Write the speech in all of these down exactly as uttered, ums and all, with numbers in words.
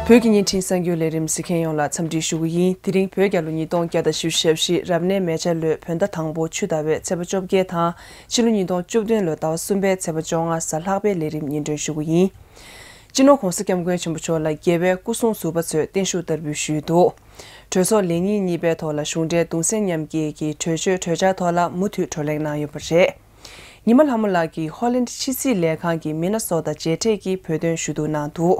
བོད་ཀྱི་བརྙན་འཕྲིན་གསར་འགྱུར་ལས་རིམ་གཟིགས་མཁན་ཡོངས་ལ་འཚམས་འདྲི་ཞུ་གི་ཡིན། དེ་རིང་བོད་རྒྱལ་ལོ་ཉིས་སྟོང་བརྒྱ་དང་བཞི་བཅུ་ཞེ་བཞི་རབ་གནས་མེ་བྱ་ལོའི་བོད་ཟླ་དང་པོ་ཆུ་ཟླ་བའི་ཚེས་པ་བཅོ་བརྒྱད་དང་ཕྱི་ལོ་ཉིས་སྟོང་བཅུ་བདུན་ལོའི་ཟླ་བ་གསུམ་པའི་ཚེས་པ་བཅོ་ལྔ་གཟའ་ལྷག་པའི་ལས་རིམ་སྙན་སྒྲོན་ཞུ་གི་ཡིན། སྤྱི་ནོར་༧གོང་ས་༧སྐྱབས་མགོན་ཆེན་པོ་མཆོག་ལ་རྒྱལ་བའི་སྐུ་སྲུང་ཟུར་པ་ཚོས་བརྟན་བཞུགས་བསྟར་འབུལ་ཞུས་འདུག་གྲོས་ཚོགས་ལས་ཉིན་གཉིས་པའི་ཐོག་ལ་གཞུང་འབྲེལ་གདུང་སེམས་མཉམ་སྐྱེད་ཀྱི་གྲོས་ཆོད་གྲོས་འཆར་ཐོག་ལ་མུ་མཐུད་བགྲོ་གླེང་གནང་ཡོད་པ་རེད། ཉི་མ་ལྷ་མོ་ལགས་ཀྱིས་ཧོ་ལན་ཕྱི་སྲིད་ལས་ཁང་གི་མི་ན་སོ་ཏ་མཇལ་འཕྲད་ཀྱིས་བོད་དོན་ཞུ་གཏུག་གནང་འདུག་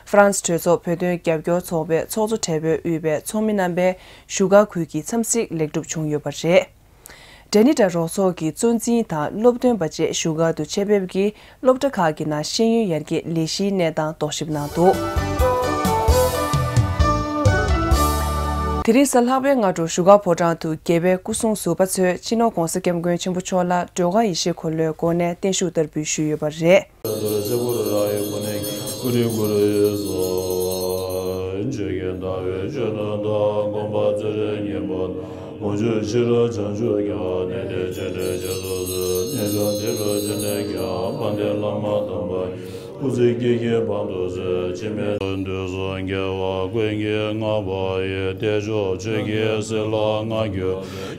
ཧྥ་རན་སི་གྲོས་ཚོགས་བོད་དོན་རྒྱབ་སྐྱོར་ཚོགས་པའི་ཚོགས་གཙོ་གྲས་པས་དབུས་པའི་ཚོགས་མི་རྣམ་པས་བཞུགས་སྒར་ཁུལ་གྱི་འཚམས་གཟིགས་ལེགས་གྲུབ་བྱུང་ཡོད་པ་རེད། ཌེ་ནི་ཏྲ་རོགས་ཚོགས་ཀྱི་གཙོ་འཛིན་དང་སློབ་སྟོན་པ་བཅས་བཞུགས་སྒར་དུ་ཆེད་ཕེབས་ཀྱིས་སློབ་གྲྭ་ཁག་གི་ནང་ཤེས་ཡོན་ཡར་རྒྱས་ལས་གཞིའི་གནས་སྟངས་རྟོག་ཞིབ་གནང་འདུག་དེ་རིང་གཟའ་ལྷག་པའི་སྔ་དྲོ་བཞུགས་སྒར་ཕོ་བྲང་དུ་རྒྱལ་བའི་སྐུ་སྲུང་ཟུར་པ་ཚོས་སྤྱི་ནོར་༧གོང་ས་༧སྐྱབས་མགོན་ཆེན་པོ་མཆོག་ལ་སྒྲོལ་དཀར་ཡེ་ཤེས་འཁོར་ལོའི་སྒོ་ནས་བརྟན་བཞུགས་བསྟར་འབུལ་ཞུས་ཡོད་པ་རེད། འདོད་སོང་རྒྱལ་བ་ཀུན་གྱི་མངའ་བ་ཡི། བདེ་མཆོག་ཆོས་ཀྱི་སྲིད་ལ་བསྔགས་རྒྱུ།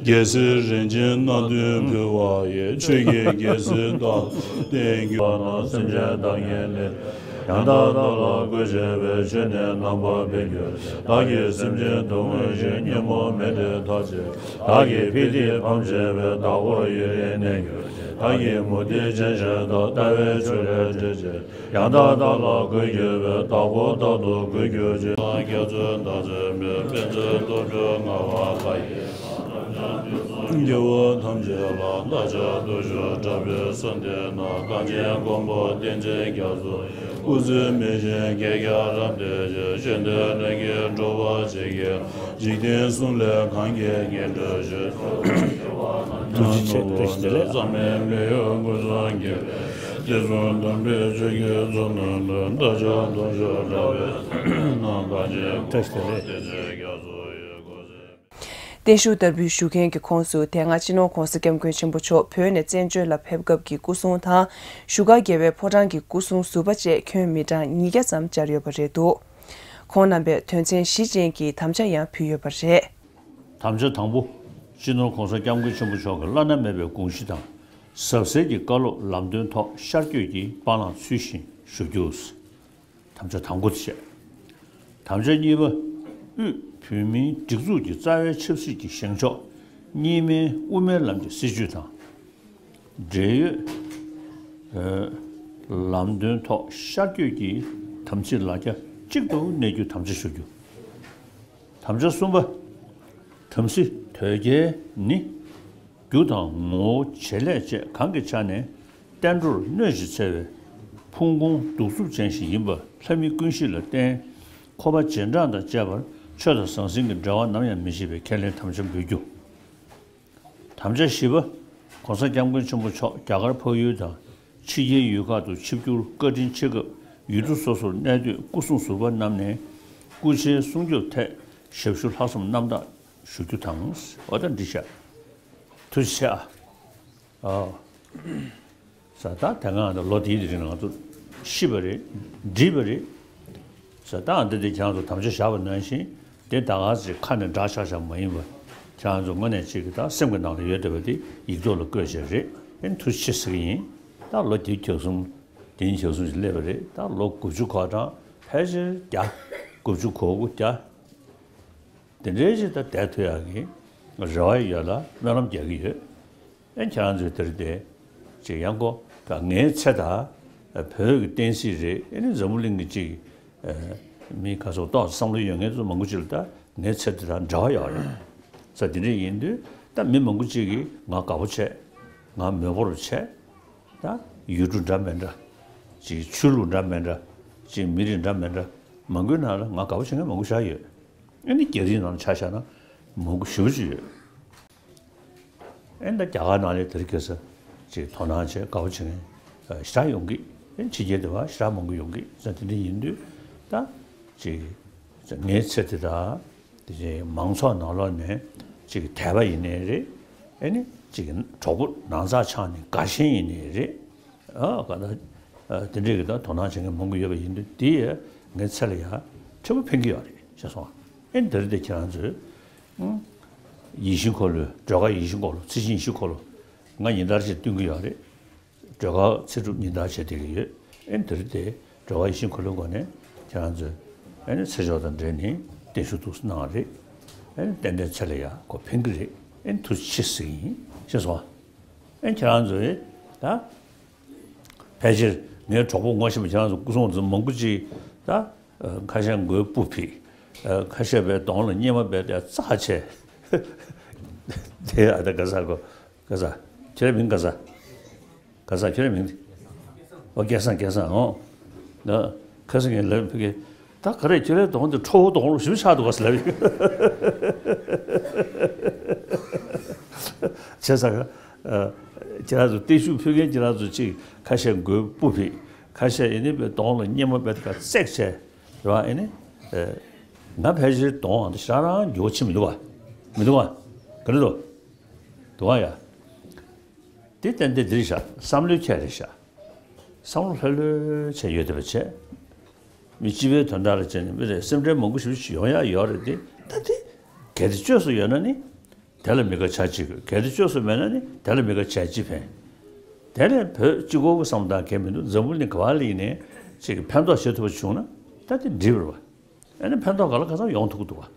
རྒྱལ་སྲིད་རིན་ཆེན་སྣ་བདུན་ཕུལ་བ་ཡི། ཆོས་ཀྱི་རྒྱལ་སྲིད་རྟག་ཏུ་བརྟན་གྱུར། སེམས་ཅན་བདག་ཉིད་ལས། ཡང་དག་བདག་ལ་གུས་བྱས་པའི། ཆོས་ནི་རྣམ་པར་འཕེལ་འགྱུར་ཅིང་། བདག་གིས་སེམས་ཅན་སྡུག་བསྔལ་ཞི། ཉོན་མོངས་མེ་དྲེགས་མཐར་ཕྱིན། བདག་གིས་ཕི་ཏི་ཕམ་བྱས་པའི། བདག་འཁོར་ཡུན་རིང་གནས་གྱུར་ཅིག། བདག་གིས་མུ་སྟེགས་ཅན་གཞན་དག་ལྟ་བའི་ཕྱོགས་ལས་བྲལ་ཅིང་། ཡང་དག་བདག་ལ་གུས་གྱུར་པའི། བདག་འཁོར་རྟག་ཏུ་གུས་གྱུར་ཅིག། རྒྱ་མཚོའི་མདངས་ཅན་མའི། པཎ་ཆེན་སྟོབས་བཅུ་མངའ་བ་ལྷ་ཡི། རྒྱལ་བ་ཐམས་ཅད་ལ། བདག་ཅག་སྟོབས་བཅུ་དྲག་པོའི་གསོལ་འདེབས་ན། གངས་ཅན་མགོན་པོ་བསྟན་འཛིན་རྒྱ་མཚོ། སྐུ་ཚེ་མི་ཤིགས་རྒྱལ་ཁྱབ་རབ་བརྟན་ཅིང་། ཆོས་ལྡན་ལྷུན་གྱིས་གྲུབ་པར་བྱེད་ཀྱི། འཇིག་རྟེན་གསུམ་ལས་གང་གིས་ཉེར་འགྲོ་ཞིང་། ཐུགས་རྗེ་ཆེ། བཀྲ་ཤིས་བདེ་ལེགས། བསམ་མེད་མི་གཡོ་སྐུ་གསུམ་གྱི། དེ་གསུམ་དམ་པའི་ཆོས་ཀྱི་ཚོགས་རྣམས་ལ། བདག་ཅག་སྟོབས་བཅུ་དྲག་པོས་བསྟོད་ནས། གངས་ཅན་མགོན་པོ་བསྟན་འཛིན་རྒྱ་མཚོ་ཡི། སྐུ་ཚེ། བརྟན་བཞུགས་བསྟར་འབུལ་ཞུ་མཁན་གྱི་ཁོངས་སུ་དེ་སྔ་སྤྱི་ནོར་༧གོང་ས་༧སྐྱབས་མགོན་ཆེན་པོ་མཆོག་བོད་ནས་བཙན་བྱོལ་ལ་ཕེབས་སྐབས་ཀྱི་སྐུ་སྲུང་དང་། བཞུགས་སྒར་རྒྱལ་བའི་ཕོ་བྲང་གི་སྐུ་སྲུང་ཟུར་པ་བཅས་ཁྱོན་མི་གྲངས་ཉིས་བརྒྱ་ཙམ་བཅར་ཡོད་པ་རེད་འདུག་ཁོང་རྣམ་པས་དོན་ཚན་བཞི་ཅན་གྱི་དམ་བཅའ་ཡང་ཕུལ་ཡོད་པ་རེད། དམ་བཅའ་དང་པོ། སྤྱི་ནོར་༧གོང་ས་༧སྐྱབས་མགོན་ཆེན་པོ་མཆོག་གི་བླ་ན་མེད་པའི་དགོངས་གཞི་དང་། ཟབ་གསལ་གྱི་བཀའ་སློབ་ལམ་སྟོན་ཐོག་ཤར་བསྐྱོད་ཀྱིས་སྤང་བླང་ཚུལ་བཞིན་ཞུ་རྒྱུ། དམ་བཅའ་དང་པོ་དེ་བྱས། དམ་བཅའ་གཉིས་པ། དབུས་བོད་མིའི་སྒྲིག་འཛུགས་ཀྱི་རྩ་བའི་ཆབ་སྲིད་ཀྱི་བཞེངས་ཕྱོགས་གཉིས་སྨན་དབུ་མའི་ལམ་གྱི་སྲིད་བྱུས་དང་། འབྲེལ་ཡོད་ལམ་སྟོན་ཐོག་ཤར་བསྐྱོད་ཀྱིས་དམ་ཚིག་ལག་ཆ་གཅིག་ཏུ་གནས་རྒྱུ་དམ་བཅའ་ཞུ་རྒྱུ། དམ་བཅའ་གསུམ་པ། དམ་སྲི་དོལ་རྒྱལ་ནི། རྒྱུ་དང་ངོ་བོ་བྱེད་ལས་བཅས་གང་གི་ཆ་ནས་བསྟན་འགྲོར་གནོད་ཅིང་འཚེ་བའི་ཕུང་ཁུངས་གདུག་རྩུབ་ཅན་ཞིག་ཡིན་པ་ལྷ་མི་ཀུན་ཤེས་ལ་བརྟེན། འཁོར་བ་རྗེས་འབྲང་དང་བཅས་པར་ཆོས་དང་ཟང་ཟིང་གི་འབྲེལ་བ་ནམ་ཡང་མི་བྱེད་པའི་ཁས་ལེན་དམ་བཅའ་འབུལ་རྒྱུ། དམ་བཅའ་བཞི་པ། ༸གོང་ས་༸སྐྱབས་མགོན་ཆེན་པོ་མཆོག་རྒྱ་གར་འཕགས་ཡུལ་དང་ཕྱི་རྒྱལ་ཡུལ་ཁག་ཏུ་ཆིབས་བསྒྱུར་བཀའ་དྲིན་ཆེ་སྐབས་ཡུལ་གྲུ་སོ་སོར་གནས་སྡོད་སྐུ་སྲུང་ཟུར་པ་རྣམས་ནས་སྐུ་ཕྱྭའི་སྲུང་སྐྱོབ་ཐད་ཞབས་ཞུ་ལྷག་བསམ་རྣམ་དག་ཞུ་རྒྱུ་དང་། འོ་ད་འགྲིག་ཤག་ཐུགས་རྗེ་ཆེ་ཨ། ཨ། ཟེར། ད་དེ་སྔ་ད་ལོ་དེའི་རིང་ལ་ང་ཚོ་ཤེས་པ་རེད། འདྲིས་པ་རེད་ཟེར། ད་འདི་དེ་ཁྱེད་རང་ཚོ་དམ་བཅའ་བཞག་པ་ནང་བཞིན་དེ་ད་ག་ཚོད་ཁ་ནས་འདྲ་ཆགས་ཆགས་མ་ཡིན་པ། ཁྱེད་རང་ཚོ་དངོས་གནས་གཅིག་གི་ད་སེམས་ཀྱི་ནང་ལ་ཡོད་བསྡད་པ་དེ་ཡིག་ཐོག་ལ་བཀོད་བྱས་རེད། ཨེ་ཐུགས་རྗེ་ཆེ་ཟེར་གི་ཡིན། ད་ལོ་དེ་བརྒྱ་གསུམ་དེ་ཉིད་བརྒྱ་གསུམ་ཞིག་སླེབས་པ་རེད། ད་ལོ་དགུ་བཅུ་གོ་གྲངས་ཕལ་ཆེར་བརྒྱ། དགུ་བཅུ་གོ་དགུ་བརྒྱ། དེ་འདྲའི་ཅིག་ད་བསྡད་ཐུབ་ཡག་གི་རེ་བ་ཡོད་ལ་སྨོན་ལམ་རྒྱག་གི་ཡོད། ཨེ་ཁྱེད་རང་ཚོས་དེར་བསྡད་ཅིག་ཡང་ཀོ་ད་ངའི་ཚེ་ད་བོད་ཀྱི་བསྟན་སྲིད་རེད། ཨེ་ནི་འཛམ་བུ་གླིང་གི་ཅིག་མི་ཁ་སོགས་ཏོག་ཙམ་བསམ་བློ་ཡོད་མཁན་ཚོ་མང་པོ་ཅིག་ལ་ད་ངའི་ཚེ་དེ་དང་འབྲེལ་བ་ཡོད་རེད་ས། དེ་འདྲ་ཡིན་དུས་ད་མི་མང་པོ་ཅིག་གིས་ང་དགའ་པོ་བྱས། ང་མོས་པོ་རུ་བྱས། ད་ཡུལ་གྲུ་འདྲ་མི་འདྲ་ཅིག་ཆོས་ལུགས་འདྲ་མི་འདྲ་ཅིག་མི་རིགས་འདྲ་མི་འདྲ་མང་པོའི་ནང་ལ་ང་དགའ་པོ་བྱེད་མཁན་མང་པོ་ཞིག་ཡོད། ཨེ་ནི་རྒྱ་རིགས་ནང་ལ་ཆ་བཞག་ན་མང་པོ་ཞེ་པོ་ཅིག་ཡོད། ཨེ་ད་རྒྱ་གར་ནང་ལ་དེ་རིང་ཁ་སང་ཅིག་དོ་སྣང་བྱས་དགའ་པོ་བྱེད་མཁན་ཞེ་དྲག་ཡོང་གི། ཨེ་ཕྱི་རྒྱལ་དུ་བ་ཞེ་དྲག་མང་པོ་ཡོང་གི་ས། དེ་འདྲ་ཡིན་དུས་ད་ཅིག་ངའི་ཚེ་དེ་དག་དེ་བཞིན་མང་ཚོགས་ནང་ལོགས་ནས་ཅིག་དད་པ་ཡིན་ནའི་རེད། ཨེ་ནི་ཅིག་གྲོགས་པོ་ནང་ཚགས་ཆགས་ནས་དགའ་ཞེན་ཡིན་ནའི་རེད། ཨ་ག་ད་དེ་འདྲའི་གི་ད་དོ་སྣང་བྱེད་མཁན་མང་པོ་ཡོད་པ་ཡིན་དུས་དེ་ཡས་ངའི་ཚེ་ལ་ཡ་ ཕྲན་བུ་ཕན་གྱི་ཡོད་རེད། ཤེས་སོང་། ཨེ་འདི་རེད་དེ། ཁྱེད་རང་ཚོས་ཨང་ཡིད་བཞིན་འཁོར་ལོའི་སྒྲོལ་དཀར་ཡིད་བཞིན་འཁོར་ལོ། ཚེ་བཞིན་ཡིད་བཞིན་འཁོར་ལོ་ང་ཉིན་ལྟར་ཅིག་སྟོན་གྱི་ཡོད་རེད། སྒྲོལ་དཀར་ཚེ་སྒྲུབ་ཉིན་ལྟར་བྱེད་བསྡད་ཀྱི་ཡོད། ཨེ་འདི་རེད་དེ། སྒྲོལ་དཀར་ཡིད་བཞིན་འཁོར་ལོའི་སྒོ་ནས་ཁྱེད་རང་ཚོས་ཨེ་ནི་ཚེ་ཆོག་དང་འབྲེལ་ནས་བརྟན་བཞུགས་འདུག་གནང་བ་རེད། ཨེ་ནི་ཏན་ཏན་ཚེ་ལ་ཡག་གོ་ཕན་གྱི་རེད། ཨེ་ནི་ཐུགས་རྗེ་ཆེ་ཟེར་གྱི་ཡིན། ཤེས་སོང་། ཨེ་ཁྱེད་རང་ཚོས་ད་ཕལ་ཆེར་ངའི་གྲོགས་པོ་ངོ་ཤེས་པ་ཁྱེད་རང་ཚོ་སྐུ་སྲུང་ཚོ་མང་པོ་ཅིག་ད་ཁ་ཤས་མགོའི་སྤུ་ཕིག་ཁ་ཤས་པའི་གདོང་ལ་གཉེར་མ་བས་ཏེ་རྩ་ཆེ། དེ་ཨ་ད་ག་ས་གོ། ག་ས། ཁྱེད་རའི་མིང་ག་ས། ག་ས་ཁྱེད་རའི་མིང་དེ། ཨོ་སྐལ་བཟང་། སྐལ་བཟང་། ཨོ། ན། ཁ་སང་ངས་ལབ་ཕ་གི། ད་ག་རེ་ཁྱེད་རའི་གདོང་དེ་ཁྲོ་བོ་གདོང་ལོ་ཞིབ་ཆགས་འདུག་ག་ཟེར་ལབ་ཡོད། བྱས་ཙང་། ཁྱེད་རང་ཚོ་བརྟན་བཞུགས་ཕུལ་མཁན་ཁྱེད་རང་ཚོ་གཅིག་ཁ་ཤས་མགོའི་སྤུ་ཕིག་ཁ་ཤས་ཨེ་ནི་པའི་གདོང་ལ་གཉེར་མ་བས་ཏེ་ཁ་བརྩེགས་བྱས། རེད་བ། ཨེ་ནི། ང་ཕལ་ཆེར་གདོང་ཨ་ད་ཞེ་དྲག་རང་འགྱུར་བ་ཕྱིན་མི་འདུག་བ། མི་འདུག་བ། ག་རེ་འདུག་འདུག་བ་ཡ། དེ་ཏན་ཏན་འདི་རེད་ཤག་བསམ་བློའི་ཁྱད་རེད་ཤག་བསམ་བློ་ལྷོད་ལྷོད་བྱས་ཡོད་བསྡད་པ་བྱས། མི་སྤྱི་པའི་དོན་དག་ལ་བྱས་ནས་མི་རེ་སེམས་ཁྲལ་མང་པོ་ཞིག་ཡོང་ཡ་ཡོད་རེད་དེ། ད་དེ་གལ་ཏེ་བཅོས་སུ་ཡོད་ན་ནི། དེ་ལ་མི་དགའ་བྱ་གཅིག་དགོས། གལ་ཏེ་བཅོས་སུ་མེད་ན་ནི་དེ་ལ་མི་དགའ་བྱས་ཅི་ཕན། དེ་ལས་བོད་སྤྱི་ཁོག་གི་བསམ་བློ་དང་གལ་མི་འདུག་འཛམ་བུ་གླིང་ག་བ་ལ་ཡིན་ནའི་ཅིག་གི་ཕན་ཐོགས་བྱེད་ཐུབ་པ་བྱུང་ན་ད་དེ་འགྲིག་པ་རེད་བ། ཨ་ནི་ཕན་ཐོགས་ག་ལ་ག་ཚང་ཡོང་ཐུབ་ཀྱི་འདུག་བ།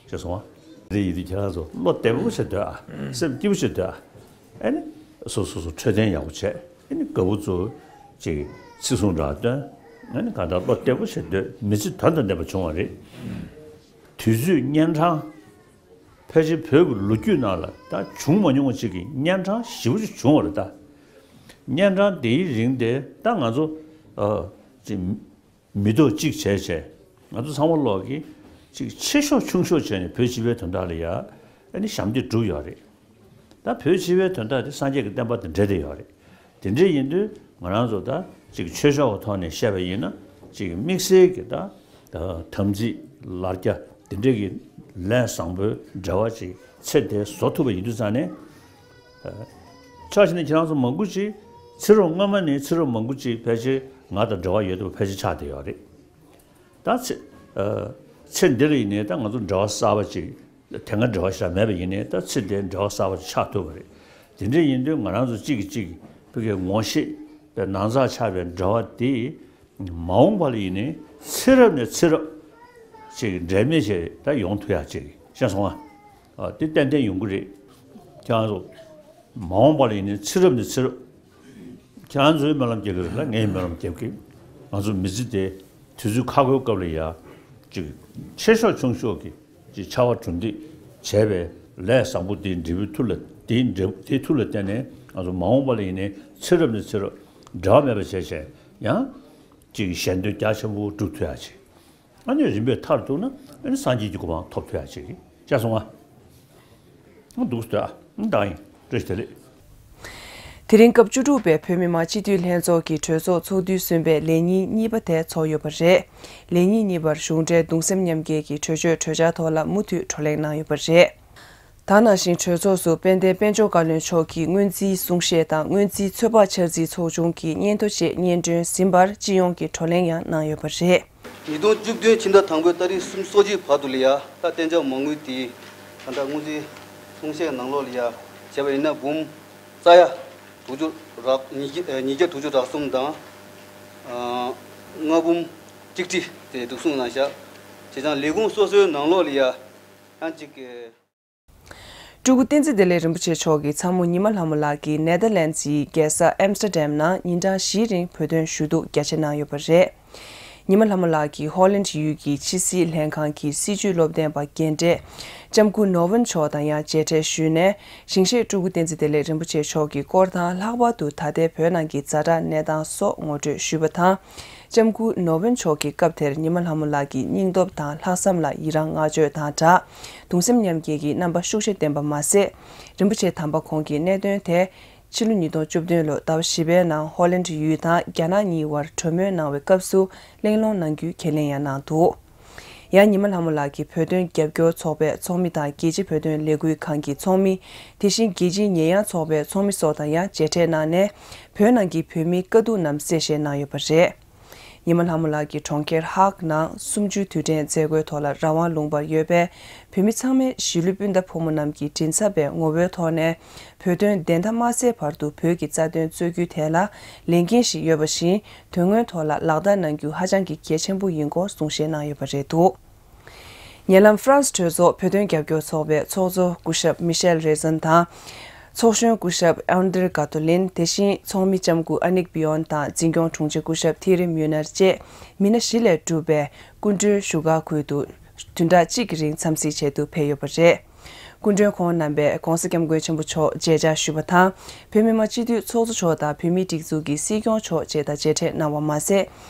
ཤེས་སོང་བ། དེ་ཡིན་དུས་ཁྱེད་རང་ཚོ་བློ་བདེ་པོ་བྱེད་སྡོད་ཨ། སེམས་སྐྱིད་པོ་བྱེད་སྡོད་ཨ། ཨ་ནི་སོ་སོ་སོ་འཕྲོད་བསྟེན་ཡག་པོ་བྱས། ཨ་ནི་དགའ་པོ་ཚོ་ཅིག་ཚེ་སྲུང་འདྲ་སྟོན། ཨ་ནི་གང་ལྟར་བློ་བདེ་པོ་བྱེད་སྡོད། མི་ཚེ་དོན་དང་ལྡན་པ་བྱུང་བ་རེད། དུས་ཚོད་གཉན་འཕྲང་། ཕལ་ཆེར་བོད་ཀྱི་ལོ་རྒྱུས་ནང་ལ་ད་བྱུང་མ་མྱོང་བ་ཅིག་གི་གཉན་འཕྲང་ཞེ་པོ་ཅིག་བྱུང་བ་རེད་ད། གཉན་འཕྲང་དེའི་རིང་དེ་ད་ང་ཚོ་ཨ་ཅིག་མི་ཐོག་གཅིག་བྱས་བྱས། ང་ཚོ་ཚང་མ་ལོག་གིས་ཅིག་ཆེ་ཤོས་ཆུང་ཤོས་བྱས་ནས་བོད་སྤྱི་པའི་དོན་དག་ལ་ཡ་ཨ་ནི་ཞབས་འདེགས་བསྒྲུབས་ཡོད་རེད། ད་བོད་སྤྱི་པའི་དོན་དག་དེ་སངས་རྒྱས་ཀྱི་བསྟན་པ་དང་འབྲེལ་བསྡད་ཡོད་རེད། དེ་འདྲ་ཡིན་དུས་ང་རང་ཚོ་ད་ཅིག་ཆོས་ཕྱོགས་ཀྱི་ཐོག་ནས་བཤད་པ་ཡིན་ན་ཅིག་དམིགས་བསལ་གྱི་ད་དམ་ཚིག་ལར་རྒྱ་དེ་འདྲ་གི་ལས་བཟང་པོའི་འབྲེལ་བ་ཅིག་ཚེ་འདིར་བཟོ་ཐུབ་པ་ཡིན་དུས་ཙང་ནས། ཕྱོགས་གཅིག་ནས་ཁྱེད་རང་ཚོ་མང་པོ་ཅིག་ཚེ་རབས་སྔོན་མ་ནས་ཚེ་རབས་མང་པོ་ཅིག་ཕལ་ཆེར་ང་དང་འབྲེལ་བ་ཡོད་པ་ཕལ་ཆེར་ཆགས་བསྡད་ཡོད་རེད། ད་ཚེ་ཚེ་འདི་ལ་ཡིན་ནའི་ད་ང་ཚོ་འབྲེལ་བ་གསར་པ་ཅིག་དེ་སྔ་འབྲེལ་བ་ཞེ་དྲག་མེད་པ་ཡིན་ནའི་ད་ཚེ་འདིར་འབྲེལ་བ་གསར་པ་ཅིག་ཆགས་ཐུབ་པ་རེད། དེ་འདྲ་ཡིན་དུས་ང་རང་ཚོ་གཅིག་གིས་གཅིག་ཕ་གིའི་ངོ་ཤེས་པའི་ནང་ཚགས་ཆགས་པའི་འབྲེལ་བ་དེ་མ་འོངས་པ་ལ་ཡིན་ནའི་ཚེ་རབས་ནས་ཚེ་རབས་ཅིག་འབྲལ་མེད་ཅིག་ད་ཡོང་ཐུབ་ཡག་ཅིག་ཤེས་སོང་ང་། ཨ་དེ་ཏན་ཏན་ཡོང་གི་རེད། ཁྱེད་རང་ཚོ་མ་འོངས་པ་ལ་ཡིན་ནའི་ཚེ་རབས་ནས་ཚེ་རབས། ཁྱེད་རང་ཚོའི་སྨོན་ལམ་རྒྱག་གི་རེད་ལ་ངའི་སྨོན་ལམ་རྒྱག་གི། ང་ཚོ་མི་ཚེ་དེ་དུས་ཚོད་ཁག་པོའི་སྐབས་ལ་ཡ། ཅིག་ཆེ་ཤོས་ཆུང་ཤོས་ཀྱི་ཅིག་ཕྱར་བ་གྲུ་འདེགས་བྱས་པའི་ལས་བཟང་པོ་དེའི་འབྲས་བུའི་མཐུ་ལ་དེའི་འབྲས་བུ་དེའི་མཐུ་ལ་བརྟེན་ནས་ང་ཚོ་མ་འོངས་པ་ལ་ཡིན་ནའི་ཚེ་རབས་ནས་ཚེ་རབས་འབྲལ་བ་མེད་པ་བྱས་བྱས་ཡང་ཅིག་གཞན་དོན་རྒྱ་ཆེན་པོ་སྒྲུབ་ཐུབ་ཡག་ཅིག་ཨ་ནི་རིམ་པས་མཐར་གཏུགས་ན་ཨ་ནི་སངས་རྒྱས་ཀྱི་གོ་འཕང་ཐོབ་ཐུབ་ཡག་ཅིག་ཤེས་སོང་ང་། ཨ་འདུག་སྟེ་ཨ་ནི་ད་ཡིན། བཀྲ་ཤིས་བདེ་ལེགས། དེ་རིང་སྐབས་བཅུ་དྲུག་པའི་བོད་མི་མང་སྤྱི་འཐུས་ལྷན་ཚོགས་ཀྱི་གྲོས་ཚོགས་ཚོགས་དུས་གསུམ་པའི་ལས་ཉིན་གཉིས་པ་དེ་ཚོགས་ཡོད་པ་རེད། ལས་ཉིན་གཉིས་པར་གཞུང་འབྲེལ་གདུང་སེམས་མཉམ་སྐྱེད་ཀྱི་གྲོས་ཆོད་གྲོས་འཆར་ཐོག་ལ་མུ་མཐུད་བགྲོ་གླེང་གནང་ཡོད་པ་རེད། ད་ནང་བཞིན་གྲོས་ཚོགས་སུ་དཔལ་ལྡན་དཔལ་འབྱོར་བཀའ་བློན་མཆོག་གིས་སྔོན་རྩིས་གསུང་བཤད་དང་སྔོན་རྩིས་ཚོད་དཔག་འཆར་རྩིས་ཚོགས་ཆུང་གི་སྙན་ཐོ་བཅས་སྙན་སྒྲོན་ཟིན་པར་སྤྱི་ཡོངས་ཀྱི་བགྲོ་གླེང་ཡང་གནང་ཡོད་པ་རེད། ཉིས་སྟོང་བཅུ་བདུན་ཕྱི་ཟླ་དང་པོའི་ཏ་རིག་སུམ་ཅུ་སོ་གཅིག་བར་དུ་ལ་ཡ་ད་གཏན་འཇགས་མ་དངུལ་དེ་ད་ལྟ་སྔོན་རྩིས་གསུང་བཤད་ནང་ལོགས་ལ་ཡ་བྱས་པ་ཡིན་ན་འབུམ་རྩ་ཡ་དྲུག་ཅུ་རག་ཉིས་བརྒྱ་ཉིས་བརྒྱ་དྲུག་ཅུ་རག་གསུམ་དང་། ཨ་ལྔ་འབུམ་གཅིག་ཁྲི་དེ་བསྡུ་གསུང་གནང་བཞག་བྱས་ཙང་ལས་ཁུངས་སོ་སོའི་ནང་ལོགས་ལ་ཡ་ཡང་གཅིག་གི་སྤྲུལ་སྐུ་བསྟན་འཛིན་བདེ་ལེགས་རིན་པོ་ཆེ་མཆོག་གི་ཚ་མོ་ཉི་མ་ལྷ་མོ་ལགས་ཀྱིས་ནེ་དར་ལེན་ཌི་ཡི་རྒྱལ་ས་ཨེམ་སི་ཊར་ཌེམ་ནང་ཉིན་གྲངས་བཞིའི་རིང་བོད་དོན་ཞུ་གཏུག་རྒྱ་ཆེ་གནང་ཡོད་པ་རེད། ཉི་མ་ལྷ་མོ་ལགས་ཀྱིས་ཧོ་ལན་ཌི་ཡུལ་གྱི་ཕྱི་སྲིད་ལྷན་ཁང་གི་སྲིད་བྱུས་སློབ་སྟོན་པ་རྒན་གྲས་ལྕམ་སྐུ་ནོར་ཝུན་མཆོག་དང་ཡང་མཇལ་འཕྲད་ཞུས་ནས་ཞིང་གཤེགས་སྤྲུལ་སྐུ་བསྟན་འཛིན་བདེ་ལེགས་རིན་པོ་ཆེ་མཆོག་གི་སྐོར་དང་ལྷག་པར་དུ་ད་ལྟའི་བོད་ནང་གི་ཛ་དྲག་གནས་སྟངས་སོགས་ངོ་སྤྲོད་ཞུས་པ་དང་། ལྕམ་སྐུ་ནོར་ཝུན་མཆོག་གིས་སྐབས་དེར་ཉི་མ་ལྷ་མོ་ལགས་ཀྱི་སྙིང་སྟོབས་དང་ལྷག་བསམ་ལ་ཡི་རང་བསྔགས་བརྗོད་དང་སྦྲགས་གདུང་སེམས་མཉམ་སྐྱེད་ཀྱི་རྣམ་པ་ཤུགས་ཆེ་བསྟན་པ་མ་ཟད། རིན་པོ་ཆེ་དམ་པ་ཁོང་གིས་གནད་དོན་དེ་ཕྱི་ལོ་ཉིས་སྟོང་བཅུ་བདུན་ལོ་ཟླ་བ་བཞི་པའི་ནང་ཧོ་ལན་ཌི་ཡུལ་དང་རྒྱ་ནག་གཉིས་དབར་གྲོས་མོལ་གནང་བའི་སྐབས་སུ་གླེང་སློང་གནང་རྒྱུའི་ཁས་ལེན་ཡང་གནང་འདུག་ཡང་ཉི་མ་ལྷ་མོ་ལགས་ཀྱིས་བོད་དོན་རྒྱབ་སྐྱོར་ཚོགས་པའི་ཚོགས་མི་དང་རྒྱལ་སྤྱིའི་བོད་དོན་ལས་འགུལ་ཁང་གི་ཚོགས་མི། དེ་བཞིན་རྒྱལ་སྤྱིའི་ཉེས་ཡངས་ཚོགས་པའི་ཚོགས་མི་སོགས་དང་ཡང་མཇལ་འཕྲད་གནང་ནས་བོད་ནང་གི་བོད་མིའི་དཀའ་སྡུག་རྣམས་གསལ་བཤད་གནང་ཡོད་པ་རེད། ཉི་མ་ལྷ་མོ་ལགས་ཀྱིས་གྲོང་ཁྱེར་ཧཱག་ནང་གསུམ་བཅུའི་དུས་དྲན་མཛད་སྒོའི་ཐོག་ལ་རང་དབང་ལུང་པར་ཡོད་པའི་བོད་མི་ཚང་མས་གཞིས་ལུས་སྤུན་ཟླ་ཕོ་མོ་རྣམས་ཀྱི་མགྲིན་ཚབ་པའི་ངོ་བོའི་ཐོག་ནས་བོད་དོན་བདེན་མཐའ་མ་གསལ་བར་དུ་བོད་ཀྱི་རྩ་དོན་རྩོད་རྒྱུའི་ཐད་ལ་ལས་འགན་ཞིག་ཡོད་པ་བཞིན། དོན་དངོས་ཐོག་ལ་ལག་བསྟར་གནང་རྒྱུ་ཧ་ཅང་གི་གལ་ཆེན་པོ་ཡིན་སྐོར་གསུང་བཤད་གནང་ཡོད་པ་རེད་འདུག་ཉེ་ལམ་ཧྥ་རན་སི་གྲོས་ཚོགས་བོད་དོན་རྒྱབ་སྐྱོར་ཚོགས་པའི་ཚོགས་གཙོ་སྐུ་ཞབས་མི་ཤེལ་རེ་ཛན་དང་། ཚོགས་གཞོན་སྐུ་ཞབས་ཨན་དྲེ་ག་ཏོ་ལིན། དེ་བཞིན་ཚོགས་མི་ལྕམ་སྐུ་ཨ་ནིག་པི་ཡོན་དང་འཛིན་སྐྱོང་དྲུང་ཆེ་སྐུ་ཞབས་ཐི་རི་མུ་ནར་བཅས་མི་སྣ་བཞི་ལས་གྲུབ་པའི་སྐུ་མགྲོན་བཞུགས་སྒར་ཁུལ་དུ་བདུན་ཕྲག་གཅིག་གི་རིང་འཚམས་གཟིགས་བྱེད་དུ་ཕེབས་ཡོད་པ་རེད། སྐུ་མགྲོན་ཁོང་རྣམ་པས་༧གོང་ས་༧སྐྱབས་མགོན་ཆེན་པོ་མཆོག་མཇལ་བཅར་ཞུས་པ་དང་། བོད་མི་མང་སྤྱི་འཐུས་ཚོགས་གཙོ་མཆོག་དང་བོད་མིའི་སྒྲིག་འཛུགས་ཀྱི་སྲིད་སྐྱོང་མཆོག་བཅས་དང་མཇལ་འཕྲད་གནང་བ་མ་ཟད།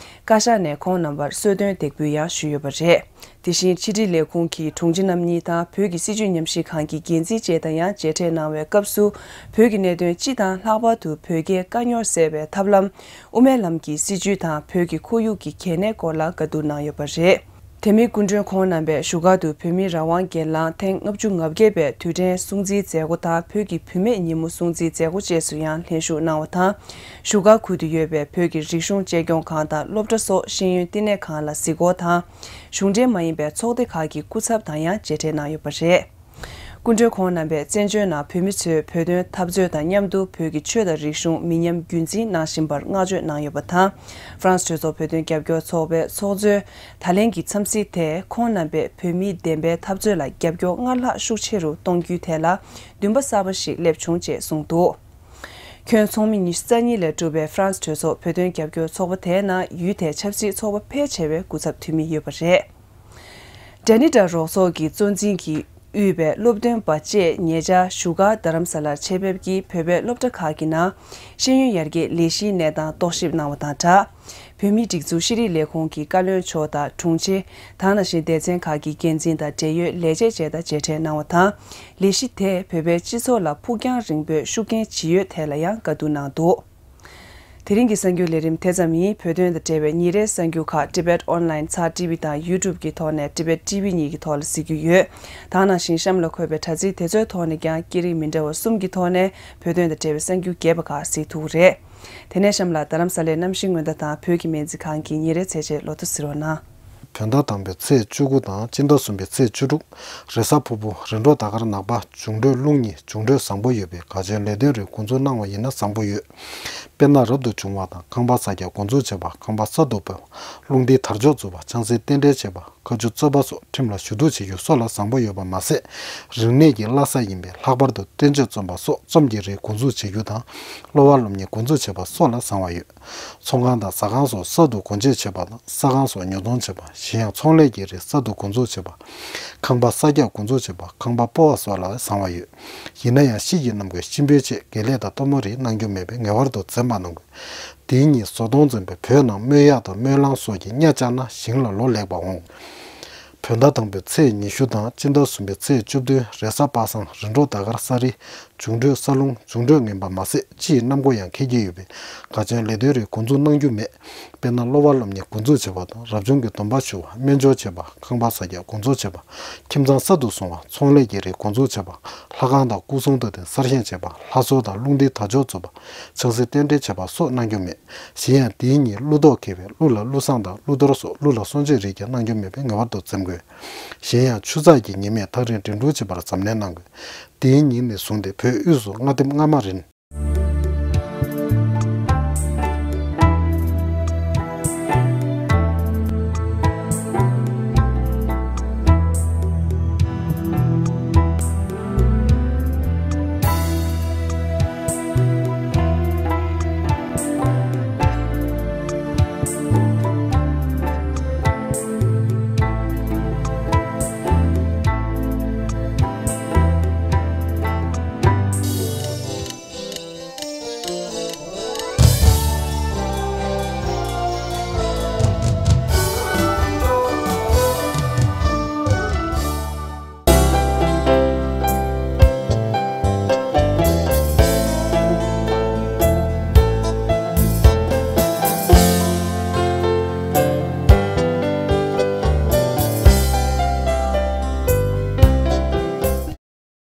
བཀའ་ཤག་ནས་ཁོང་རྣམ་པར་གསོལ་སྟོན་འདེགས་འབུལ་ཡང་ཞུས་ཡོད་པ་རེད། དེ་བཞིན་ཕྱི་དྲིལ་ལས་ཁུངས་ཀྱི་དྲུང་ཆེ་རྣམ་གཉིས་དང་བོད་ཀྱི་སྲིད་བྱུས་ཉམས་ཞིབ་ཁང་གི་འགན་འཛིན་བཅས་དང་ཡང་མཇལ་འཕྲད་གནང་བའི་སྐབས་སུ། བོད་ཀྱི་གནད་དོན་སྤྱི་དང་ལྷག་པར་དུ་བོད་རྒྱའི་དཀའ་རྙོག་སེལ་བའི་ཐབས་ལམ། དབུ་མའི་ལམ་གྱི་སྲིད་བྱུས་དང་བོད་ཀྱི་ཁོར་ཡུག་གི་གལ་གནད་སྐོར་ལ་བཀའ་བསྡུར་གནང་ཡོད་པ་རེད། དེ་མིན་སྐུ་མགྲོན་ཁོང་རྣམ་པས་བཞུགས་སྒར་དུ་བོད་མིའི་རང་དབང་སྒེར་ལངས་ཐེངས་ལྔ་བཅུ་ང་བརྒྱད་པའི་དུས་དྲན་སྲུང་བརྩིའི་མཛད་སྒོ་དང་བོད་ཀྱི་བུད་མེད་ཉིན་མོ་སྲུང་བརྩིའི་མཛད་སྒོ་བཅས་སུ་ཡང་ལྷན་ཞུགས་གནང་བ་དང་། བཞུགས་སྒར་ཁུལ་དུ་ཡོད་པའི་བོད་ཀྱི་རིག་གཞུང་གཅེས་སྐྱོང་ཁང་དང་སློབ་གྲྭ་སོགས་ཤེས་ཡོན་བསྟི་གནས་ཁང་ལ་གཟིགས་སྐོར་དང་། གཞུང་འབྲེལ་མ་ཡིན་པའི་ཚོགས་སྡེ་ཁག་གི་སྐུ་ཚབ་དང་ཡང་མཇལ་འཕྲད་གནང་ཡོད་པ་རེད། སྐུ་མགྲོན་ཁོང་རྣམ་པས་བཙན་བྱོལ་ནང་བོད་མི་ཚོས་བོད་དོན་འཐབ་རྩོད་དང་མཉམ་དུ་བོད་ཀྱི་ཆོས་དང་རིག་གཞུང་མི་ཉམས་རྒྱུན་འཛིན་གནང་བཞིན་པར་བསྔགས་བརྗོད་གནང་ཡོད་པ་དང་། ཧྥ་རན་སི་གྲོས་ཚོགས་བོད་དོན་རྒྱབ་སྐྱོར་ཚོགས་པའི་ཚོགས་གཙོའི་ད་ལན་གྱི་འཚམས་གཟིགས་དེས་ཁོང་རྣམ་པས་བོད་མིའི་བདེན་པའི་འཐབ་རྩོད་ལ་རྒྱབ་སྐྱོར་སྔར་ལྷག་ཤུགས་ཆེ་རུ་གཏོང་རྒྱུའི་ཐད་ལ་འདུན་པ་གསར་པ་ཞིག་སླེབས་བྱུང་ཅེས་གསུངས་འདུག་ཁྱོན་ཚོགས་མི་ཉི་ཤུ་རྩ་གཉིས་ལས་གྲུབ་པའི་ཧྥ་རན་སི་གྲོས་ཚོགས་བོད་དོན་རྒྱབ་སྐྱོར་ཚོགས་པ་དེའི་ནང་ཡུལ་དེའི་ཆབ་སྲིད་ཚོགས་པ་ཕལ་ཆེ་བའི་སྐུ་ཚབ་འཐུས་མི་ཡོད་པ་རེད། ཌན་ནི་ཌ་རོགས་ཚོགས་ཀྱི་གཙོ་འཛིན་གྱིས་དབུས་པའི་སློབ་སྟོན་པ་བཅས་ཉེ་ཆར་བཞུགས་སྒར་རྡ་རམ་ས་ལར་ཆེད་ཕེབས་ཀྱིས་བོད་པའི་སློབ་གྲྭ་ཁག་གི་ནང་ཤེས་ཡོན་ཡར་རྒྱས་ལས་གཞིའི་གནས་སྟངས་རྟོག་ཞིབ་གནང་བ་དང་སྦྲགས། བོད་མིའི་སྒྲིག་འཛུགས་ཤེས་རིག་ལས་ཁུངས་ཀྱི་བཀའ་བློན་མཆོག་དང་དྲུང་ཆེ། ད་ནང་བཞིན་སྡེ་ཚན་ཁག་གི་འགན་འཛིན་དང་འབྲེལ་ཡོད་ལས་བྱེད་བཅས་དང་མཇལ་འཕྲད་གནང་བ་དང་། ལས་གཞི་དེས་བོད་པའི་སྤྱི་ཚོགས་ལ་ཕུགས་རྒྱང་རིང་པོའི་ཤུགས་རྐྱེན་ཇི་ཡོད་ཐད་ལ་ཡང་བཀའ་བསྡུར་གནང་འདུག་དེ་རིང་གི་གསར་འགྱུར་ལས་རིམ་དེ་ཙམ་ཡིན། བོད་དོན་དང་འབྲེལ་བའི་ཉིན་རེའི་གསར་འགྱུར་ཁག་Tibet Online ཚར་ཊི་ཝི་དང་YouTube གི་ཐོག་ནས་Tibet T V གཉིས་ཀྱི་ཐོག་ལ་གཟིགས་རྒྱུ་ཡོད། ད་ནང་བཞིན་གཤམ་ལ་འཁོད་པའི་དྲ་ཚིགས་དེ་ཚོའི་ཐོག་ནས་ཀྱང་སྐད་རིགས་མི་འདྲ་བ་གསུམ་གྱི་ཐོག་ནས་བོད་དོན་དང་འབྲེལ་བའི་གསར་འགྱུར་རྒྱས་པ་ཁག་གཟིགས་ཐུབ་ཀྱི་རེད། དེ་ནས་གཤམ་ལ་རྡ་རམ་ས་ལའི་གནམ་གཤིས་སྔོན་བརྡ་དང་བོད་ཀྱི་སྨན་རྩིས་ཁང་གི་ཉིན་རེའི་ཚེས་ཆེན་ལོ་ཐོ་གཟིགས་རོགས་གནང་། བོད་ཟླ་དང་པོའི་ཚེས་བཅུ་དགུ་དང་སྤྱི་ཟླ་གསུམ་པའི་ཚེས་བཅུ་དྲུག་རེས་གཟའ་ཕུར་བུ། རིམ་གྲོ་ཟླ་སྐར་ནག་པ། འབྱུང་འཕྲོད་རླུང་གཉིས། འབྱུང་འཕྲོད་བཟང་པོ་ཡོད་པས་གལ་ཆེའི་ལས་དོན་རིགས་འགོ་འཛུགས་གནང་བ་ཡིན་ན་བཟང་པོ་ཡོད། དཔེར་ན་རབ་ཏུ་བྱུང་བ་དང་ཁང་པ་གསར་རྒྱག་འགོ་འཛུགས་བྱེད་པ། ཁང་པ་གསར་དུ་སྤོ་བ། རླུང་རྟའི་དར་ལྕོག་འཛུགས་པ། ཆང་སའི་རྟེན་འབྲེལ་བྱེད་པ། མཁའ་སྤྱོད་རྩོད་པ་སོགས་ཁྲིམས་ལ་ཞུ་གཏུག་བྱེད་རྒྱུ་སོགས་ལ་བཟང་པོ་ཡོད་པ་མ་ཟད། རིག་གནས་ཀྱི་བླ་གཟའ་ཡིན་པས་ལྷག་པར་དུ་བསྟན་བཅོས་རྩོམ་པ་སོགས་རྩོམ་གྱི་རིགས་འགོ་འཛུགས་བྱེད་རྒྱུ་དང་། སློབ་པ་སློབ་གཉེར་འགོ་འཛུགས་བྱེད་པ་སོགས་ལ་བཟང་བ་ཡོད། ཚོང་ཁང་དང་ཟ་ཁང་སོགས་གསར་དུ་སྒོ་འབྱེད་བྱེད་པ་དང་ས་ཁང་སོགས་ཉོ་ཚོང་བྱེད་པ། གཞན་ཡང་ཚོང་ལས་ཀྱི་རིགས་གསར་དུ་འགོ་འཛུགས་བྱེད་པ། ཁང་པ་གསར་རྒྱག་འགོ་འཛུགས་བྱེད་པ། ཁང་པ་སྤོ་བ་སོགས་ལ་བཟང་བ་ཡོད། ཡིན་ན་ཡང་དཔྱིད་ཀྱི་གནམ་སྒོས་གཤིན་པོའི་ཆེད་དགེ་ལེགས་དང་གཏུམ་མོ་རིགས་གནང་རྒྱུ་མེད་པས་ངེས་པར་དུ་འཛེམ་པ་གནང་དགོས། དེའི་ཉིན་བཟོ་གདོང་འཛིན་པའི་བོད་ནང་རྨོ་གཡག་དང་རྨོ་གླང་སོགས་ཀྱིས་གཉའ་བཅག་ན་ཞིང་ལ་ལོ་ལེགས་པ་འོང་། བོད་ཟླ་དང་པོའི་ཚེས་ཉི་ཤུ་དང་སྤྱི་ཟླ་གསུམ་པའི་ཚེས་བཅུ་བདུན་རེས་གཟའ་པ་སངས། རིམ་གྲོ་ཟླ་སྐར་ས་རི། འབྱུང་འཕྲོད་ས་རླུང་། འབྱུང་འཕྲོད་ངན་པ་མ་ཟད་དཔྱིའི་གནམ་སྒོ་ཡང་འཁེལ་གྱི་ཡོད་པས་གལ་ཆེའི་ལས་དོན་རིགས་འགོ་འཛུགས་གནང་རྒྱུ་མེད། དཔེར་ན་སློབ་པ་སློབ་གཉེར་འགོ་འཛུགས་བྱེད་པ་དང་རབ་བྱུང་གི་སྡོམ་པ་ཞུ་བ། སྨན་སྦྱོར་བྱེད་པ། ཁང་པ་གསར་རྒྱག་འགོ་འཛུགས་བྱེད་པ། ཁྱིམ་ཚང་གསར་དུ་བཟུང་བ། ཚོང་ལས་ཀྱི་རིགས་འགོ་འཛུགས་བྱེད་པ། ལྷ་ཁང་དང་སྐུ་གསུང་ཐུགས་རྟེན་གསར་བཞེངས་བྱེད་པ། ལྷ་གསོལ་དང་རླུང་རྟའི་དར་ལྕོག་འཛུགས་པ། ཆང་སའི་རྟེན་འབྲེལ་བྱེད་པ་སོགས་གནང་རྒྱུ་མེད། གཞན་ཡང་དེའི་ཉིན་ཀླུ་གཏོགས་འཁེལ་བས་ཀླུ་ལ་ཀླུ་བསངས་དང་ཀླུ་གཏོར་སོགས་ཀླུ་ལ་གསོལ་མཆོད་རིགས་ཀྱང་གནང་རྒྱུ་མེད་པས་ངེས་པར་དུ་འཛེམ་དགོས། གཞན་ཡང་ཆུ་ཚགས་ཀྱི་ཉི་མས་ཐག་རིང་འགྲན་བསྡུར་བྱེད་པར་གཟབ་ནན་གནང་དགོས། དེའི་ཉིན་ནས་བཟུང་སྟེ་བོད་དབུས་སུ་སྔ་ལྟེམ་སྔ་མ་རན།